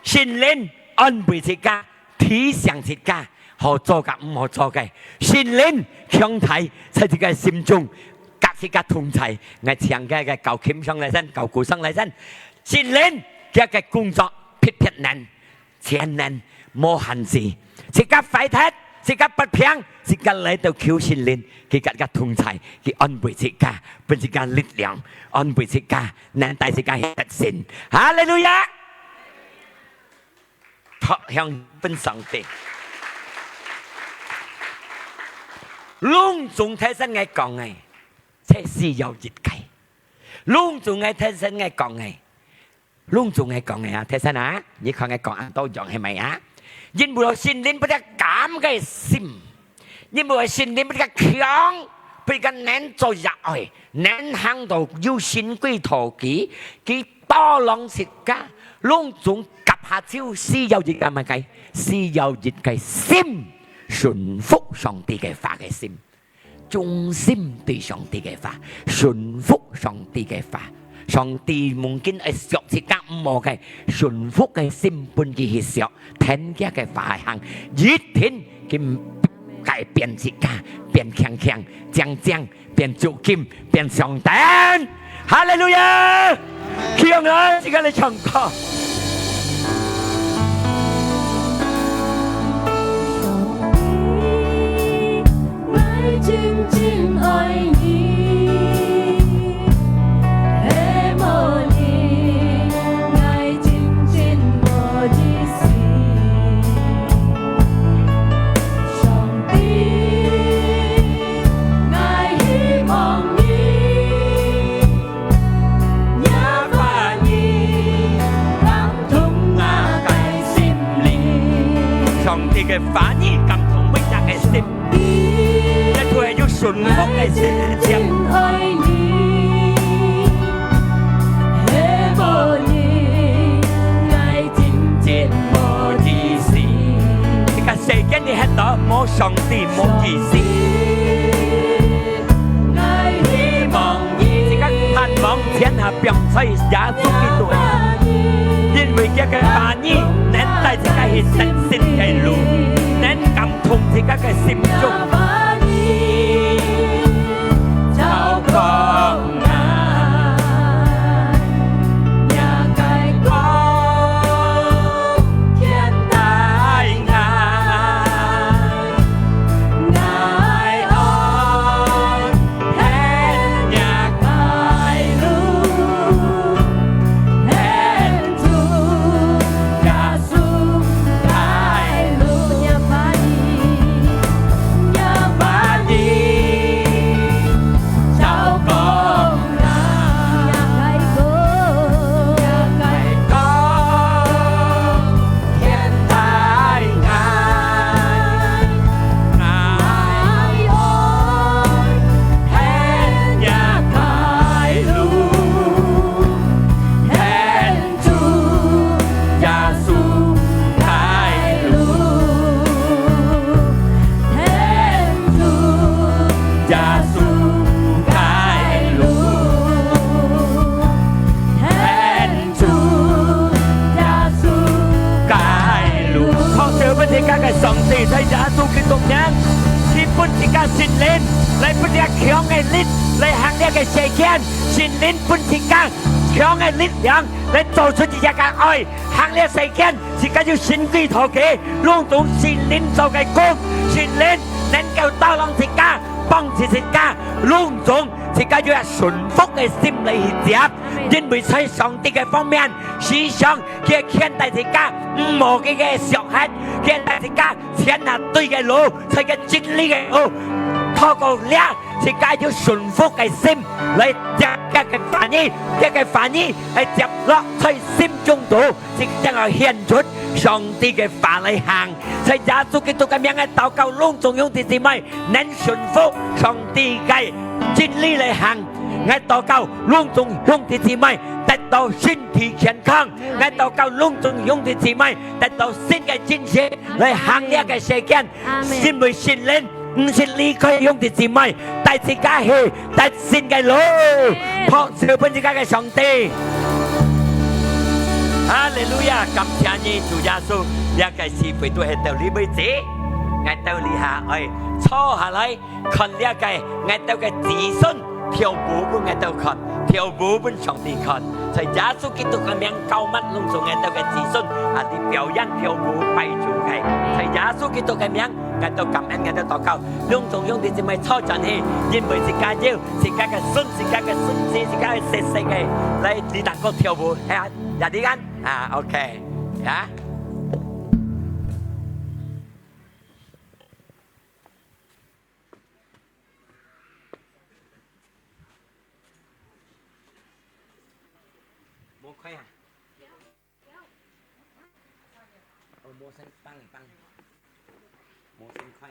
聖靈安慰自家，提醒自家，好做个、毋好做个。聖靈強大在自家心中，佮自家同在。𠊎請个个教琴上來先，教鼓上來先。聖靈佢个工作，撇撇難，全能，無限制。自家壞忒，自家不平，自家來到求聖靈，佢佮自家同在，佢安慰自家，分自家力量，安慰自家。 能帶自家去得勝。哈利路亞！拍響分上帝。攏總頭先𠊎講个，這需要一個。攏總个頭先𠊎講个，攏總个講个啊，頭先啊，你看𠊎講恁多樣係無啊？因為有聖靈不得感个心， 因為聖靈分佢強，分佢能做也愛，能行到有神歸託佢，佢tolong自家，攏總合下就需要一個麼个？需要一個心，順服上帝个話个心，忠心對上帝个話，順服上帝个話。 上帝mungkin愛惜自家毋好个，順服个心分佢去惜，聽佢个話行，一定佢改變自家，變強強、靚靚，變足金，變上等。哈利路亞！起來，自家來唱歌。 𠊎真真愛你，係無你，𠊎真真無意思。上帝，𠊎希望你，若話語感動𠊎个心靈。上帝个話語感動每隻个心。 這就係有順服个心。這个世間你歇到無上帝無意思。 自家盼望天下放在耶穌基督，因為佢个話語能帶自家去得勝个路，能感動自家个心中。佢分自家聖靈，來分自家強个力，來行這个世間。聖靈分自家強个力量，來做出自家个愛，行這世間，自家有神蹟奇事，攏總聖靈做个工，聖靈能夠tolong自家，幫助自家，攏總自家有順服个心來去接。因為在上帝个方面，時常佢牽帶自家，毋好个个傷害，牽帶自家 前下對个路，在个真理个路，透過這，自家有順服个心，來接這个話語，這个話語來接落在心中肚，自家愛顯出上帝个話來行。在耶穌基督个名，𠊎禱告，攏總兄弟姊妹，能順服上帝个真理來行。𠊎禱告，攏總兄弟姊妹得到身體健康。𠊎禱告，攏總兄弟姊妹得到新个精神，來行這个世間。 阿們。因為聖靈毋識離開兄弟姊妹，帶自家去得勝个路，拍手分自家个上帝。哈利路亞！感謝你，主耶穌，這个聚會都係到這為止。𠊎兜這下愛坐下來看這个𠊎兜个子孫 跳舞分𠊎兜看，跳舞分上帝看。在耶穌基督个名，膏抹攏總𠊎兜个子孫，啊，你表演跳舞拜主个。在耶穌基督个名，𠊎兜感恩，𠊎兜禱告，攏總兄弟姊妹坐轉去，因為自家有，自家个孫，自家个孫子，自家个細細个，來，你能夠跳舞，係啊，也你看，啊，OK，啊。 無開啊？哦，無聲，放一放。無聲開啊。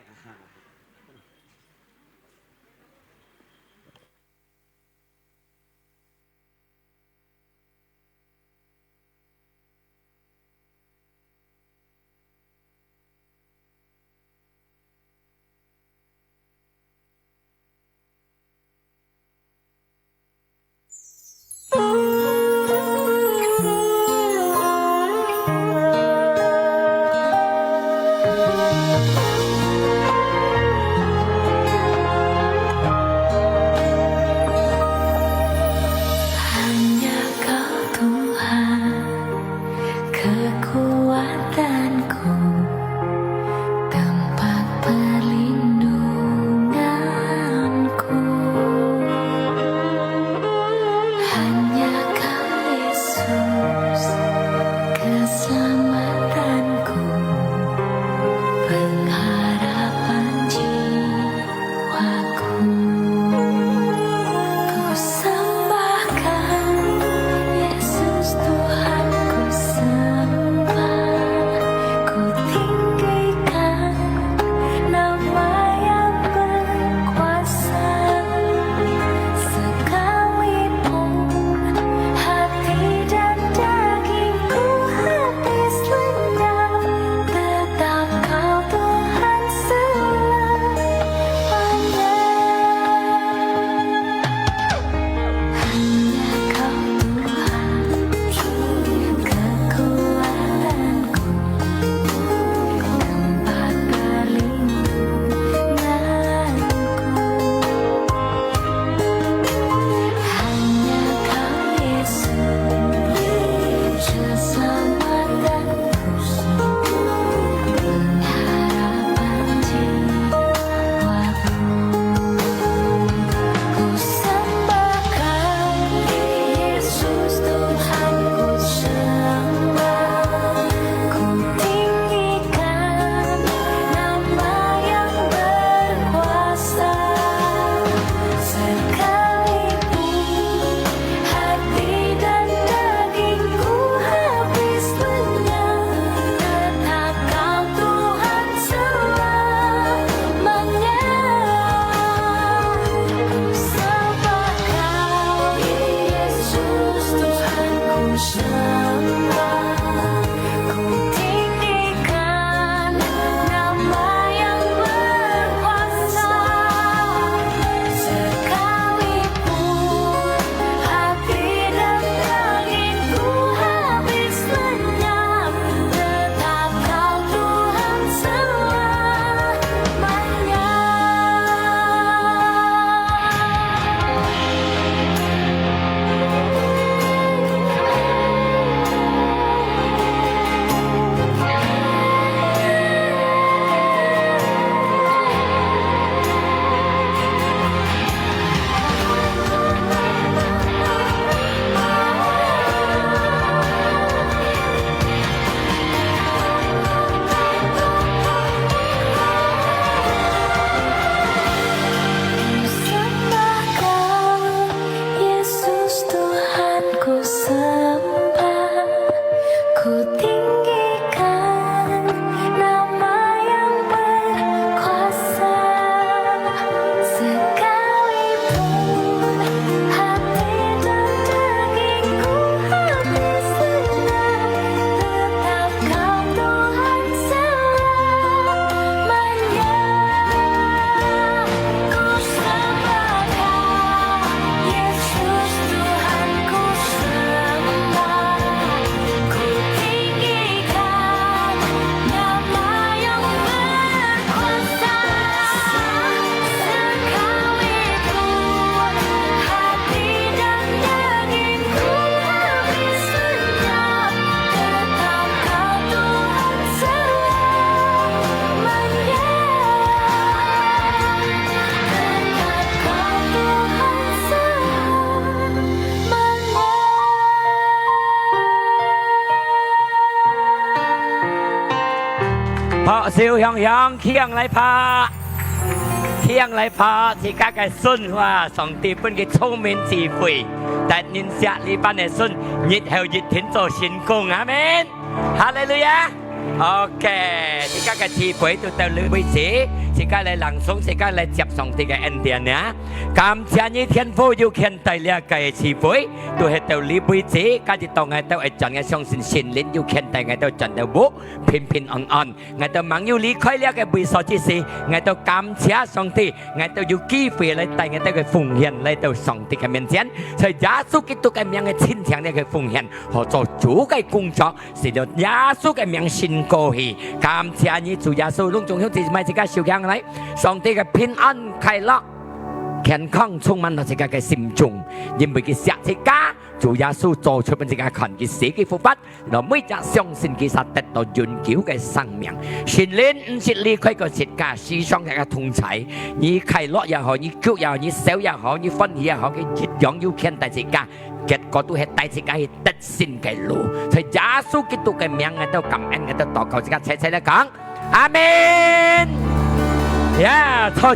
手向上，擎來拍，擎來拍，自家个孫啊，上帝分佢聰明智慧，但人惜這班个孫，日後一定做神功。阿門。哈利路亞。OK，自家个聚會就到這為止，自家來朗誦，自家來接上帝个恩典啊！感謝你，天父，有牽帶這个聚會，就係到這為止，今日到𠊎兜會轉，𠊎相信聖靈有牽帶𠊎兜轉到屋，平平安安。 𠊎兜吂有離開這个位所之時，𠊎兜感謝上帝，𠊎兜有機會來帶𠊎兜个奉獻來到上帝个面前。在耶穌基督个名个親像這个奉獻，好做主个工作，使到耶穌个名升高去。感謝你，主耶穌，攏總兄弟姊妹自家收起來，上帝个平安、快樂、健康充滿到自家个心中，因為佢惜自家，主耶穌做出分自家看，佢死，佢復活。 讓每隻相信佢儕得到永久个生命。聖靈毋識離開過自家，時常佮自家同在。你快樂也好，你哭也好，你愁也好，你歡喜也好，佢一樣有牽帶自家，結果都係帶自家去得勝个路。在耶穌基督个名，𠊎兜感恩，𠊎兜禱告，自家齊齊來講，阿門。呀，超